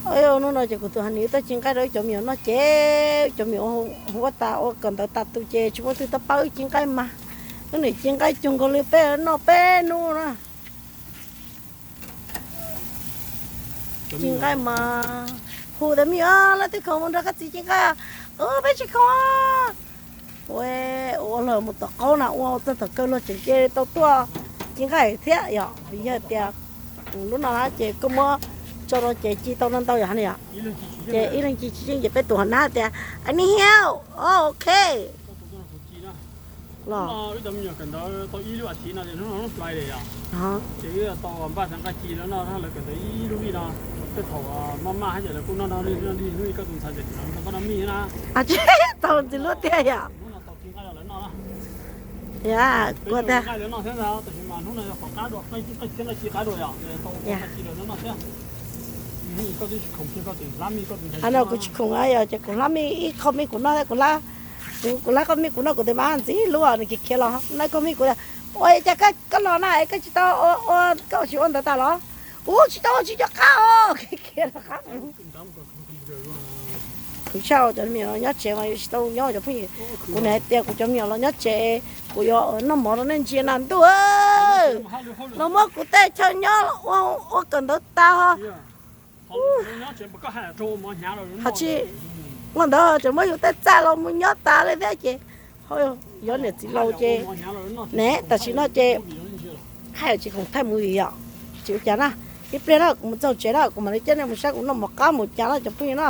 Hnub no ces kuv tus hais nws tuaj ci nqaij rau wb cov me nyuam noj ces wb cov me nyuam hu ua tas ua kawm ntawv tas tus ces tsis muaj twg tuaj pab wb ci nqaij mas. Wb niam ci nqaij cuag nkaus li peb noj peb hnub na. Ci nqaij mas hu tias me nyuam leej twg khoom mus nrog koj txiv ci nqaij. Peb tsis khoom. Ua ua luag mus tom qaub na ua txog tom kawg luag tseem cia tau tuaj ci nqaij thiab yom. Vim yog tias lub no na ces koj muab tso rau ces ci tau ntau ntau yom ne yom. Ces ib leeg ci tsis yeej ces peb tus ho nab tias I need help. Ok. Los tau ntxiv luaj tiag yom. Yog kuv tiag. Qhov no kuv tsis khoom yog ces kuv hlab mij ib qho mij kuv noj thiab kuv hlab, kuv hlab qhov mij kuv noj kuv tus mas ntxiv lub nws khiav khiav los noj ib qho mij kuv tias ua cas koj los na es koj tsis tau ua, koj tsis ua ntawv tas los? Ub tsis tau ua tsis nco qab os. Khiav khiav los qab. Khwv tshaj cov me nyuam nyob tsev mas yuav tsis tau nyob cov phooj ywg. Kuv niam hais tias kuv cov me nyuam los nyob tsev, kuv yuav noj mov rau nej ntsia na ntuj. Los muab kuv tej chaw nyob ua kawm ntawv tas ho. Ho tsis muaj ntawd tseem muab yus tej txaj los mus nyob tas li thiab ces yuav niam txiv laus ces ne tam sim no ces haj yam tsis khoom thaij mus yom. Tsis ua cas na, ib pliag na kuv mus txog tsev na kuv mam li coj nej mus saib kuv noj mov qab mus cas na cov phooj ywg na.